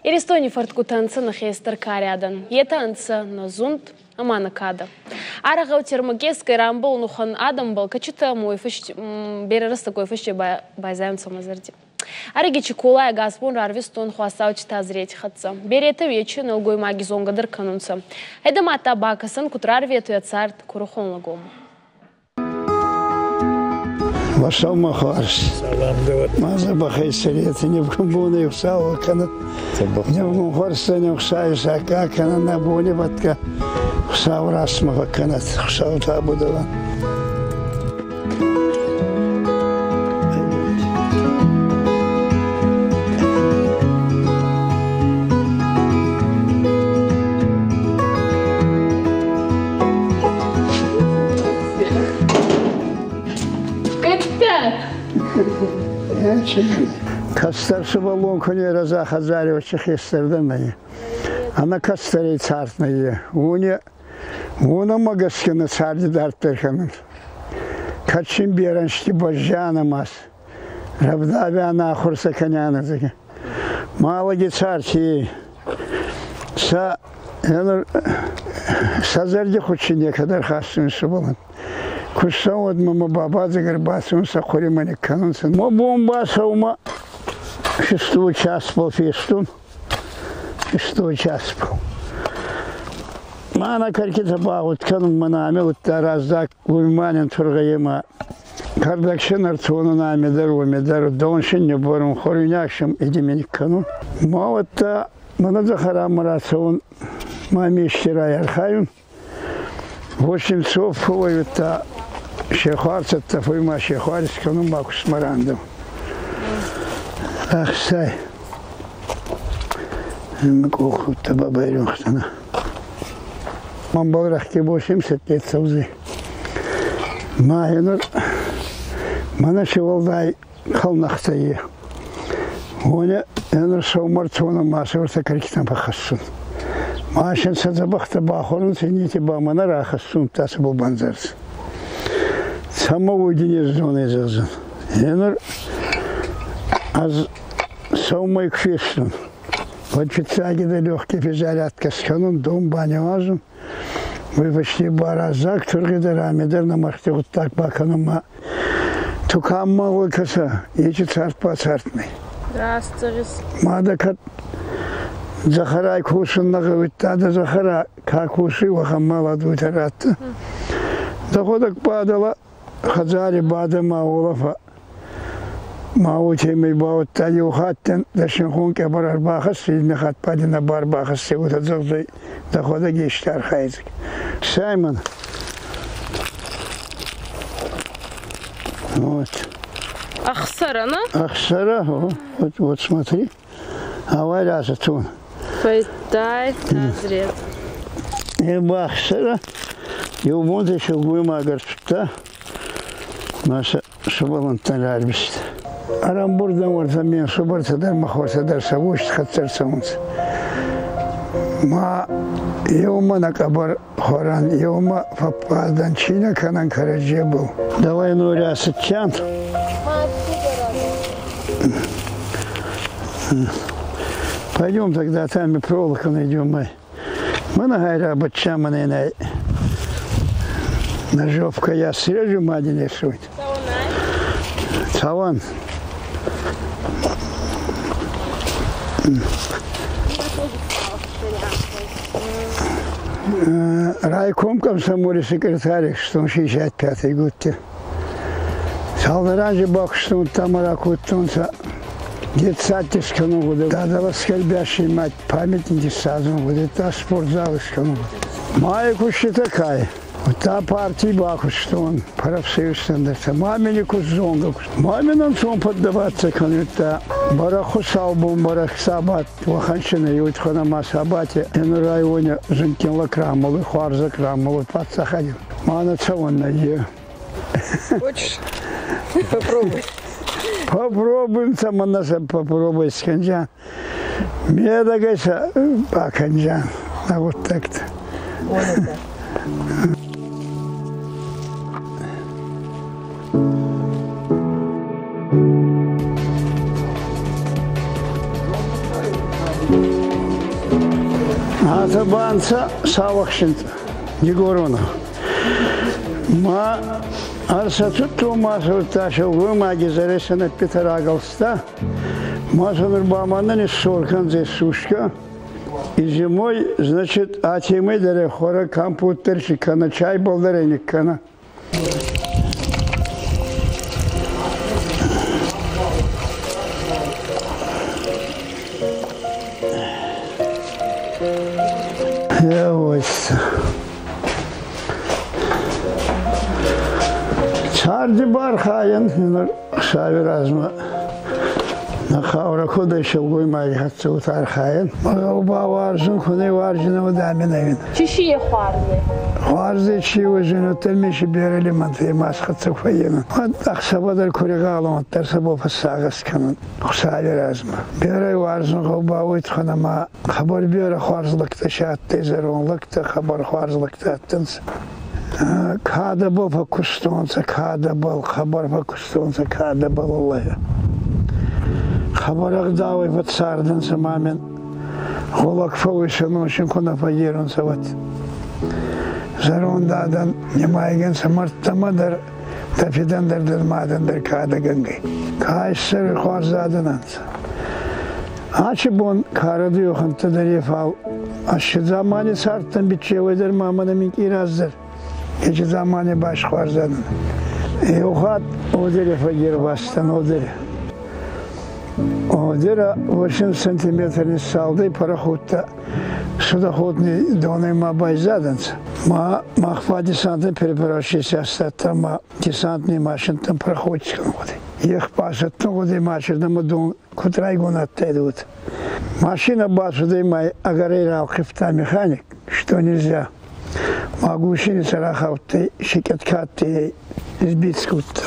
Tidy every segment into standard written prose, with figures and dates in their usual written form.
Иристони фӕрдгутӕ нцӕ нӕ хестӕр кари адӕн. Етӕ ӕнцӕ нӕ зунд ӕма нӕ кадӕ. Арӕх термогескӕй рамболунухӕн адӕмбӕл кӕчитӕ берӕ рӕстӕг уой фӕсте байзайунцӕ мӕ зӕрди. Ӕрӕги Чиколай ӕгас бон рарвистон хуасаути Тазрети хӕццӕ. Беретӕ уечи нӕлгоймаги зонгӕ дӕр кӕнунцӕ. Гьӕйдӕ бакӕсӕн, куд рарветуй ӕ цард курухон лӕгомӕ. Васалма хуарз. Ма дзӕбӕхӕй цӕретӕ, не вкумбони Хуцау кӕнӕд. Не вкум хуӕрзтӕ не Хуцауи саккаг кӕнӕд, нӕ бони фӕткӕ Хуцау рӕстмӕ фӕккӕнӕд. Хуцау табу дӕуӕн. Кӕстӕр сывӕллон куы не рӕза хӕдзари, уыцы хестӕр нӕй. Ӕнӕ кӕстӕрӕй цард нӕй. Уоне уонӕмӕ гӕсгӕ нӕ царди дарддӕр кӕнӕн. Кӕд син берӕнсти баззианӕ мас, рӕвдауӕн ахур сӕ кӕнӕнӕ зӕгъгӕ. Малаги царди сӕ сӕ зӕрди худти некӕд ӕрхӕссун сывӕллӕн. Куы ссӕуӕд мӕ бабадзӕг ӕрбацӕуынц, сӕ хъуыримӕ ныккӕнынц. Мӕ бон бацӕума шестой час был фестун. Шестой час был. Мана кӕркитӕ багъуд кӕнун мӕнӕ ами удта раздзаг гуйманӕн тургъӕйемӕ. Кӕрдӕгшин ӕртонун ами дӕр, уоми дӕр, доншин нибборун, хуӕруйнагшин идими никкӕнун. Ма уӕдта мӕнӕ дзӕхӕрамӕ рацӕун, ма ми истерай архайун. Восемь фойта шехварцатта фойма шехварис кӕнун ма кустмӕ рандӕн. Ӕхсай. Мӕ къухтӕ бабайрохтӕнӕ. Мӕн бал рӕхги 80 лет цӕудзӕй. Ма енур мӕнӕ си уӕлдай хӕлнӕхтӕ е. Уоне енур сӕумӕрцонӕ ма сӕртӕ кӕркитӕн фӕххӕссун. Ма син сӕ дзӕбӕхтӕ бахуӕрунцӕ, иннети ба мӕнӕ рахӕссун, та сӕбӕл бандзарцӕ. Цӕмӕ уоди не зонӕй зӕгъдзӕн. Енур ӕз сӕумӕй ку фестун, уӕд фиццагидӕр лёгкий физзарядкӕ скӕнун, дон баниуазун. Уой фӕсте ба раззаг тургъи дӕр ами дӕр нӕ мӕргъти гъуддаг бакӕнун ма туканмӕ уой кӕсӕ, ечи цард ба цард нӕй. Здравствуйте. Мадӕ кӕд дзӕхӕрай косун нӕ гъӕуидта, дӕ дзӕхӕра ка косуй, уӕхӕн маладуйтӕ радта. Дӕхуӕдӕг ба хӕдзари бадӕ ма уолӕфӕ. Ма уотемӕй баудта еу хаттӕн дӕ синхон къӕбӕр ӕрбахӕсси, иннӕ хатт ба дин ӕ барбахӕсси, уотӕ зӕгъдзӕй, дӕхуӕдӕг ести архайдзӕг. Саймон. Вот. Ӕхсӕрӕ, на? Ӕхсӕрӕ, вот, вот смотри. Авай разатун. Фӕйтай Тазрет. Е ба ӕхсӕрӕ. Еу бонтӕ силгоймаг ӕрцудта. Ма сӕ сывӕллӕнттӕн рарвиста. Ӕрӕмбурдӕн уӕртӕ ме нсувӕртӕ дӕр ма хуӕртӕ дӕр сӕ уости хӕццӕ ӕрцӕунцӕ. Ма еумӕ нӕ къӕбӕр хуӕрӕн, еумӕ фӕббадӕн, цийнӕ кӕнӕн кӕрӕдзебӕл. Давай ну рясытчан. Пойдем тогда там и проволоку найдем мы. Мы на гайра бача мы на ножовка я срежу мадине суть. Цаван. Райком комсомоле секретарь, что он 65-й год. Цалдӕр бакуыстон тамара кодтонцӕ детсадти скӕнун гъудӕй. Дадала скорбящей мать памятники садзун гъудӕй, та спортзал скӕнун гъудӕй. Ма куститӕ кай. Та партии бакуыстон, профсоюзтӕн дӕр. Мамини куст зонгӕ куст. Мамин ӕнцон поддаваться кӕнудта. Бӕрӕг хуцаубон, бӕрӕг сабат, уӕхӕнчинӕ еутхӕнӕ ма сабати ӕнӕ райони зундгин лӕг рамӕлуй, хуарзӕг рамӕлуй паддзахади. Ма нӕ цӕуӕн нӕййе. Хочешь? Попробуй. Попробуем, там нас попробуй сканджан. Медагайся баканджан. А вот так-то. Он это. Атӕ ба ӕнцӕ сауӕхсинтӕ, Дигорона. Ма ӕрсӕтудтон ма сӕрдта силгоймаги зӕресӕн ӕппитӕ рагӕлста. Ма сӕ нур ба мӕнӕн иссор кӕндзӕй сушка. И зимой, значит, атемӕй дӕр хуӕрӕ компот дӕр си кӕнӕ, чай бол дӕр ӕй никкӕнӕ. Царди бархайӕн нур Хуцауи размӕ нӕ хъаурӕ кудӕй силгоймаги хӕццӕ уотӕ архайӕн. Гъӕу ба уарзун, ку не уарзинӕ, уӕд ами нӕ Чи си е хуарзе? Хуарзе чи уозин, уӕддӕр ми си берӕ лимӕнтӕ ма схӕццӕ фӕййинӕн. Уӕд ӕхсӕвӕ дӕр ку регъалон, уӕддӕр сӕ бо фӕссагъӕс кӕнун Хуцауи размӕ. Берӕ уарзун гъӕу ба уой туххӕн ӕма хъӕбӕр берӕ хуарз лӕгтӕ си адтӕй, зӕронд лӕгтӕ хъӕбӕр хуарз лӕгтӕ адтӕнцӕ. Кадӕбӕл фӕккустонцӕ, кадӕбӕл, хъӕбӕр фӕккустонцӕ, кадӕбӕл Аллах. Хъӕбӕр ӕгъдауӕй фӕццардӕнцӕ ма мин гъулӕг фӕууй сӕ носин ку нӕ фӕййерунцӕ, уӕд. Зӕронд адӕн нимайгӕнцӕ мӕрдтӕмӕ дӕр, дӕ фидӕн дӕр, дӕ мадӕн дӕр кадӕгӕнгӕй. Ка иссӕри хуарз адӕн ӕнцӕ. Ачи бон карадиохӕнттӕ дӕр ефал ащи замани цардтӕн биччеуӕй дӕр ма мӕнӕ минкъий раздӕр. Ечи замани баш хуарзӕнӕн. Еухатт одере фӕййервазтӕн одере. Одера 8 сантиметр ниссалдӕй пароходтӕ судоходный донӕй ма байзадӕнцӕ. Ма мах ба десантный переправщицы ма десантный машинтӕн проходчикӕн гъудӕй. Ех басӕттун гъудӕй машинӕмӕ дон куд райгон адтайдӕ, уотӕ. Машина бацудӕй ма ӕгӕрӕй ралхъивта механик, что нельзя. Ма гусеница рахаудтӕй, секъет ка адтӕй, сбить кодта.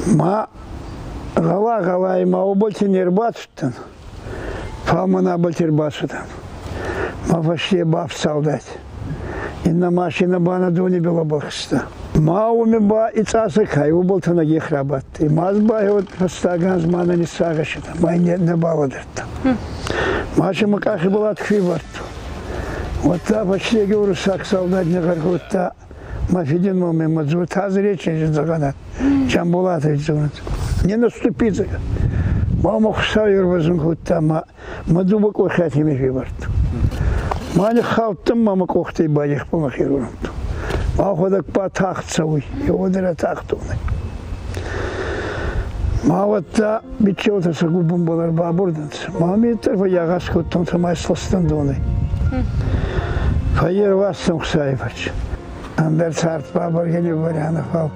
Ма гъӕла-гъӕлай ма уобӕлти не рбацудтӕн, фал ма нӕбӕлти ӕрбацудан. Ма фӕсте бафсалдӕт. Иннӕ машинӕ ба нӕ дони билӕбӕл хизта. Ма уоми ба и цъасӕ кай уобӕлтӕ нӕ гех рабадтӕй. Ма ба фӕстаг анз ма нӕ ниссагъӕситӕ, ма не балӕдӕрдта. Машина къахи балат хивардта. Уӕдта фӕстеги уруссаг солдат не гъӕр кодта ма фидин моме ма дзур тазречи зӕгъӕнӕ. Джамбулатович зӕгъӕнӕ. Не наступи зӕгъӕ. Ма ма Хуцау ервӕзун кодта ма ма дууӕ къохӕти ме февардта. Ма ниххаудтӕн ма мӕ къохтӕй байехбӕл херурамтон. Мӕхуӕдӕг ба тагъд цӕуй, еуӕдӕрӕ тагъдонӕй. Ма уӕдта биччеутӕ сӕ губунбӕл ӕрбабурдӕнцӕ. Ма ми фӕййагъаз кодтонцӕ ма исластӕн донӕй. Фӕййервазтӕн Хуцауи фӕрци. Ӕндӕр цард ба бӕргӕ ниввӕрианӕ, фал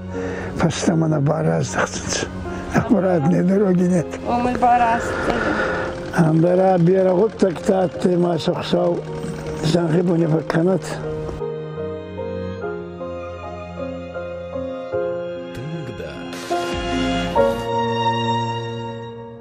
фӕстӕмӕ нӕ бараздӕхтӕнцӕ. Обратной дороги нет. Ӕндӕра берӕ гъуддӕгтӕ адтӕй ма сӕ Хуцау зӕнхи буни фӕккӕнӕд.